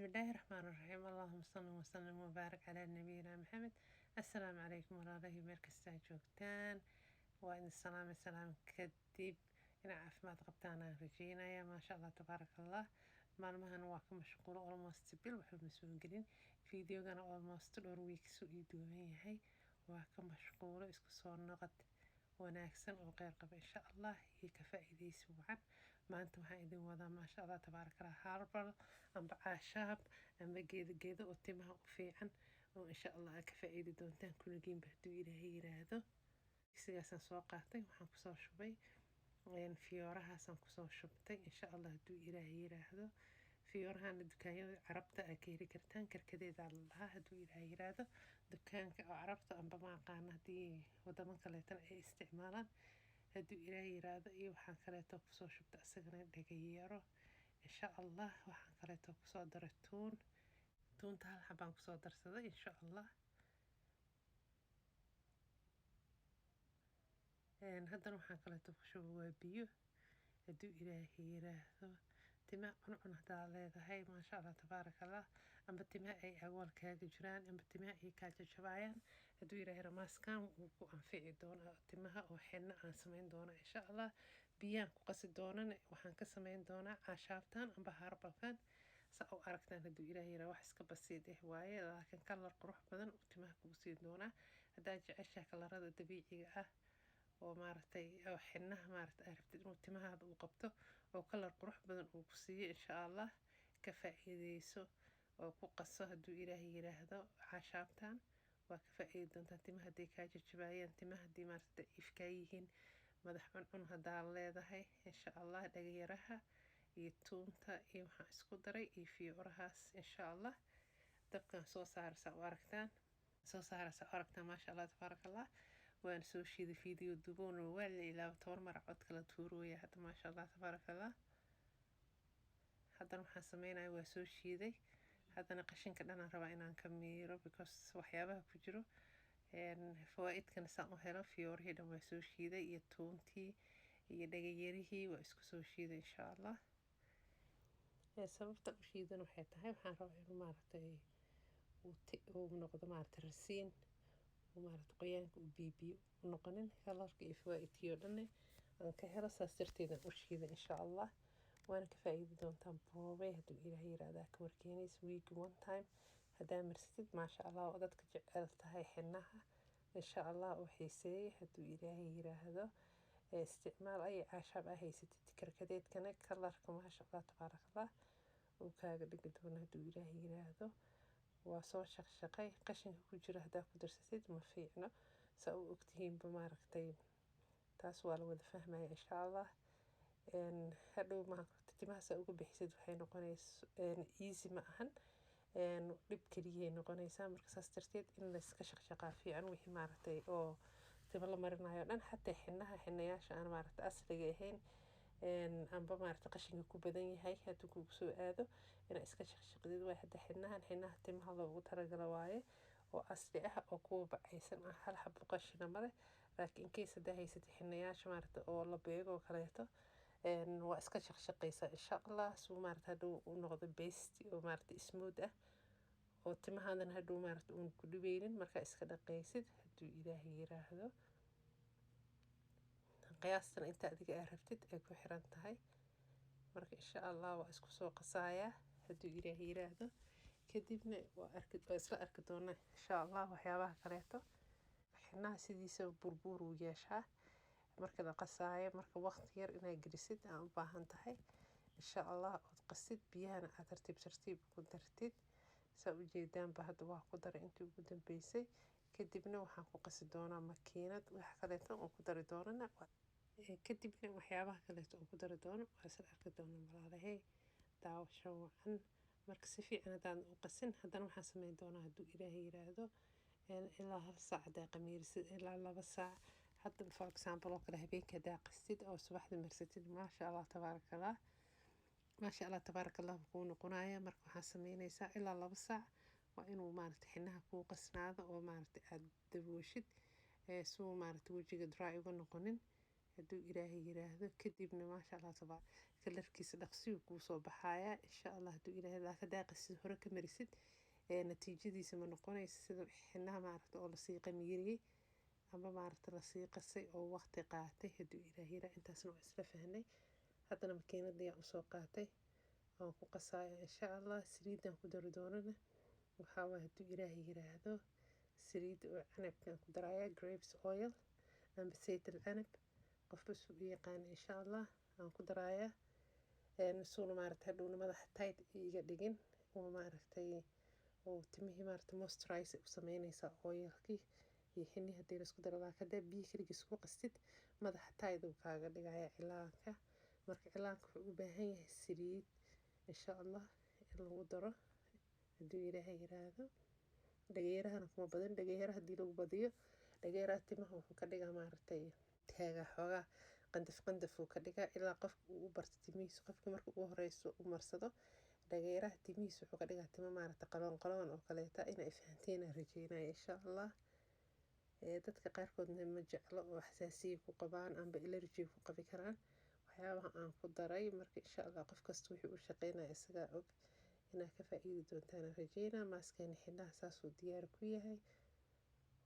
Bismillaahi Raxmaani Raxiim. Allahuma salli wasalim wabaarik calaa nabiyina Maxamed. Assalaamu calaykum walaalahii, meel kastaa joogtaan waa idin salaamay. Salaam kadib, inaa caafimaad qabtaan aan rajeynaya. Maasha Allah, tabaaraka Allah. Maalmahan waa ka mashquulo, almost bil waxba ma soo gelin. Videogana almost dhowr weeks uu ii duuban yahay, waa ka mashquulo. Isku soo noqod wanaagsan oo qeyr qaba insha Allah iyo ka faa'iidaysi wacan. Maanta waxaan idin wadaa, maasha Allah, tabaaraka Allah, herbal amba caashaab amba geedo geedo oo timaha u fiican oo insha Allah aad ka faa'iidi doontaan kuligiinba hadduu Ilaahay yiraahdo. Sigaasaan soo qaatay, waxaan kusoo shubay fiyoorahaasaan kusoo shubtay insha Allah hadduu Ilaahay yiraahdo. Fiyoorahana dukaanyada Carabta aa ka heli kartaan, karkadeedaa la dhahaa hadduu Ilaahay yiraahdo. Dukaanka oo Carabta amba ma aqaano haddii wadamo kaleetana ay isticmaalaan hadduu Ilaahay yiraahdo. Iyo waxaan kaleeto kusoo shubtay asagana dhagayaro insha Allah. Waxaan kaleeto kusoo daray tuun. Tuunta hal xabaan kusoo darsaday insha Allah. Haddana waxaan kaleeto ku shubay waa biyo hadduu Ilaahay yiraahdo. Timaha cuncun haddaad leedahay, maasha Allah, tabaaraka Allah, amba timaha ay agool kaaga jiraan amba timaha ay kaa jajabaayaan, hadduu Ilaahay ramaaskan wuu ku anfici doonaa timaha oo xinna aan samayn doona insha Allah. Biyaan ku qasi doonana, waxaan ka samayn doonaa caashaabtan amba herbalkan sa u aragtaan hadduu Ilaahay yiraahdo. Wax iska basiid ah waaye, laakiin color qurux badan uu timaha kugu siin doonaa. Haddaad jeceshahay colorada dabiiciga ah oo maaragtay oo xinnaha maaragtay aad rabtid inuu timahaada uu qabto oo color qurux badan uu ku siiyo, insha Allah ka faa'iideyso oo ku qaso hadduu Ilaahay yiraahdo. Caashaabtan waa ka faa'iidi doontaa timaha hadday kaa jajabaayaan, timaha haddii maaragtay daciif kaa yihiin, madax cuncun haddaa leedahay insha Allah. Dhagayaraha iyo tuunta iyo waxaan isku daray iyo fiyoorahaas insha Allah. Dabkan soo saaraysaa u aragtaan, soo saaraysaa u aragtaan. Maasha Allah, tabaaraka Allah. Waan soo shiiday, video duboona waa la ilaaba, 10 mar cod kala tuurooya hadda. Maasha Allah, tabaaraka Allah. Haddana waxaan sameynaya waa soo shiiday. Haddana qashinka dhanaan rabaa inaan ka miiro, because waxyaabaha ku jiro fawaa-idkana saan u helo. Fiyoorihii dhan waa soo shiiday iyo tuuntii iyo dhagayarihii waa isku soo shiiday insha Allah. Sababta u shiidan waxay tahay waxaan rabaa inuu maaragtay uu noqdo maaragtay rasiin, uu maaragtay qoyaanka uu biibiyo u noqonin, colorka iyo fawaa-idkii oo dhanne aan ka helo. Saas darteedan u shiiday insha Allah. Waana ka faa'iidi doontaan boobay hadduu Ilaahay yiraahdaa. Ka warkeenaysa week one time haddaa marsatid, maasha Allah, oo dadka jecel tahay xinaha insha Allah oo xiiseeyay hadduu Ilaahay yiraahdo, isticmaal ay caashaab aa haysatid. Karkadeedkana colorka, maasha Allah, tabaaraka Allah, uu kaaga dhigi doono hadduu Ilaahay yiraahdo. Waa soo shaqshaqay. Qashinka ku jira haddaa ku darsatid ma fiicno, saa u ogtihiinba maaragtay, taas waa la wada fahmaya insha Allah. Hadhow timaha saa uga bixisid waxay noqonaysa easy ma ahan, dhib keliyay noqonaysaa. Marka saas darteed in layska shaqshaqaa fiican wixii maaragtay oo timo la marinayo dhan, xataa xinaha, xinayaasha aan maaragtay asliga ahayn amba maaragtay qashinka ku badan yahay hadduu kugu soo aado, inaa iska shaqshaqdid waay. Hadda xinahan xinaha timaha loogu talagalo waaye oo asli ah oo kuwa bacaysan ah, hal xabo qashina male. Laakiin in case haddaa haysatid xinayaasha maaragtay oo la beego oo kaleeto, waa iska shaqshaqaysaa insha Allah, suu maaragtay hadhow u noqdo paste oo maaragtay smooth ah oo timahaadan hadhow maaragtay uun ku dhibeynin markaa iska dhaqaysid hadduu Ilaahay yiraahdo. Qiyaastan inta adiga aa rabtid ay ku xiran tahay. Marka insha Allah waa isku soo qasayaa hadduu Ilaahay yiraahdo. Kadibna waa isla arki doonaa insha Allah waxyaabaha kaleeto. Xinaha sidiisa burbuur uu yeeshaa marka la qasaayo. Marka waqti yar inaad gelisid aan u baahan tahay insha Allah, ood qasid, biyahana aad tartiib tartiib ugu dartid. Saa ujeedaanba hadda waa ku daray intii ugu dambeysay. Kadibna waxaan ku qasi doonaa makiinad. Wax kaleeto oon ku dari doonana kadibna waxyaabaha kaleeto oon ku dari doono waa isla arki doonaa walaalahey. Daawasho wacan. Marka si fiican haddaan u qasin, haddana waxaan sameyn doonaa hadduu Ilaahay yiraahdo ilaa hal saac haddaa qamiirisid, ilaa 2 saac hadda for example oo kale, habeenkii haddaa qastid oo subaxda marsatid, maasha Allah, tabaaraka Allah, maasha Allah, tabaaraka Allah kuu noqonaya. Marka waxaa sameynaysaa ilaa 2 saac waa inuu maaragtay xinaha kuu qasnaado oo maaragtay aada dabooshid, suu maaragtay wejiga dry uga noqonin hadduu Ilaahay yiraahdo. Kadibna maasha Allah tabaar Colorkiisa dhaqsiyuu kuu soo baxayaa, insha Allah, hadduu Ilaahay. Laakiin haddaa qasid, hore ka marisid, natiijadiisa ma noqonaysa sida xinaha, maaragta, oo lasii qamiiriyey ama, maaragta, lasii qasay oo waqti qaatay, hadduu Ilaah yiraa. Intaasna waa isla fahnay. Haddana makiinada ayaan usoo qaatay, waan ku qasaya, insha Allah. Saliidan ku dari doonana waxaa waay, hadduu Ilaahay yiraahdo, saliid oo canabkaan ku daraya, grapes oil amba sayt alcanab, qofba suu u yaqaana, insha Allah, aan ku darayaa, suuna, maaragtay, hadhowna madaxa tight iga dhigin oo, maaragtay, oo timihii, maaragtay, moisturize u sameynaysaa oilkii iyo xini haddii laisku daro. Laakiin haddaa biyo keligiis ku qastid, madaxa tight uu kaaga dhigaya cilaanka. Marka cilaanka wuxuu u baahan yahay saliid, insha Allah, in lagu daro, hadduu Ilaahay yiraahdo. Dhageerahana kuma badan. Dhageeraha haddii lagu badiyo, dhageeraha timaha wuxuu ka dhigaa, maaragtay, taaga xoogaa qandaf qandaf uu ka dhigaa, ilaa qofka uu u barto timihiisa. Qofka marka ugu horeyso u marsado dhageeraha, timihiisa wuxuu ka dhigaa timo, maaragtay, qaloon qaloon oo kaleeta. Inay fahanteen aan rajeynaya, insha Allah. Dadka qaarkoodna ma jeclo oo xasaasiya ku qabaan amba allergy ku qabi karaan waxyaabaha aan ku daray. Marka, insha Allah, qof kasta wuxuu u shaqeynaya isagaa og. Inaad ka faa-iidi doontaan aan rajeynaa. Maaskeena xidhaha saasuu diyaar ku yahay.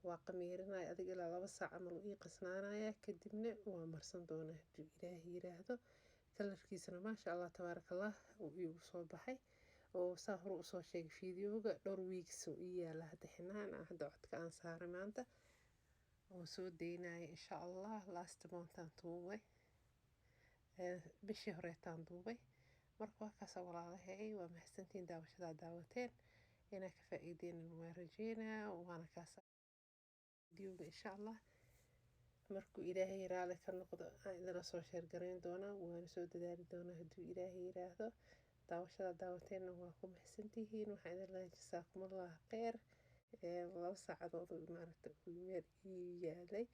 Waa qamiirinaya adig ilaa 2 saac camal uu ii qasnaanaya, kadibna waa marsan doonaa, hadduu Ilaahi yiraahdo. Colorkiisana, maasha Allah, tabaaraka Allah, uu iigu soo baxay oo saa hore usoo sheegay videoga. Dhowr weeks uu ii yaala hadda xinahan aan hadda codka aan saaray maanta oo soo daynaya, insha Allah. Last month-aan duubay, bishii horeetaan duubay. Marka waa kaasa, walaalahay. Waa mahadsantiin daawashadaa daawateen. Inaa ka faa-iideynan waa rajeynaa. Waana kaasa videoga, insha Allah. Markuu Ilaahay raali ka noqdo aan idinla soo share garayn doonaa, waana soo dadaali doonaa, hadduu Ilaahay yiraahdo. Daawashada daawateenna waa ku mahadsantihiin. Waxaan idin leeyahay jasaakumullah kheyr. 2 saacadood, maaragta, uu meel ii yaalay,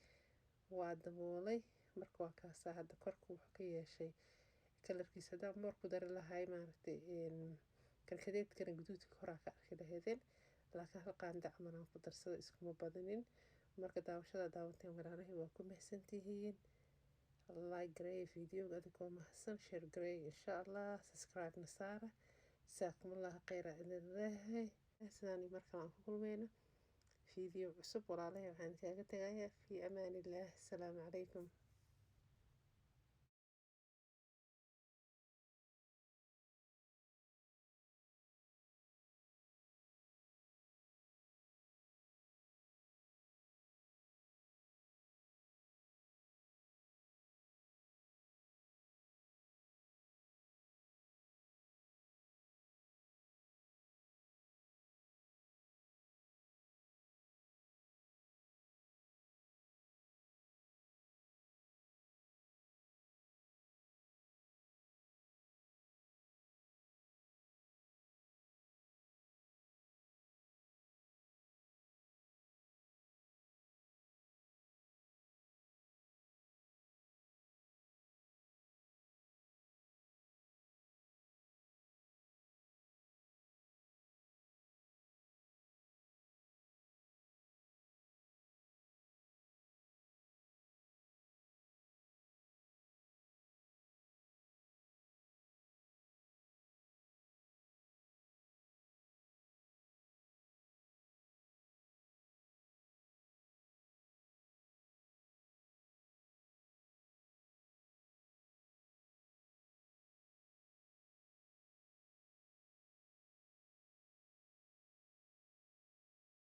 waa daboolay. Marka waa kaasaa. Hadda korka wuxuu ka yeeshay colorkiisa. Haddaan more ku dari lahay, maaragtay, karkadeedkana guduudka koraa ka arki lahaydeen, laakiin hal qaanda camal aan ku darsada, iskuma badanin. Marka daawashada daawateen, walaalahay, waa ku mahadsantihiin. Like garey videoga adigoo mahadsan, share garey, insha Allah, subscribe na saara. Jasaakumullah kheyra idin leeyahay. Sidaan markale aan ku kulmayno video cusub, walaalahay, waxaan kaaga tegayaa fi amaan Illah. Asalaamu calaykum.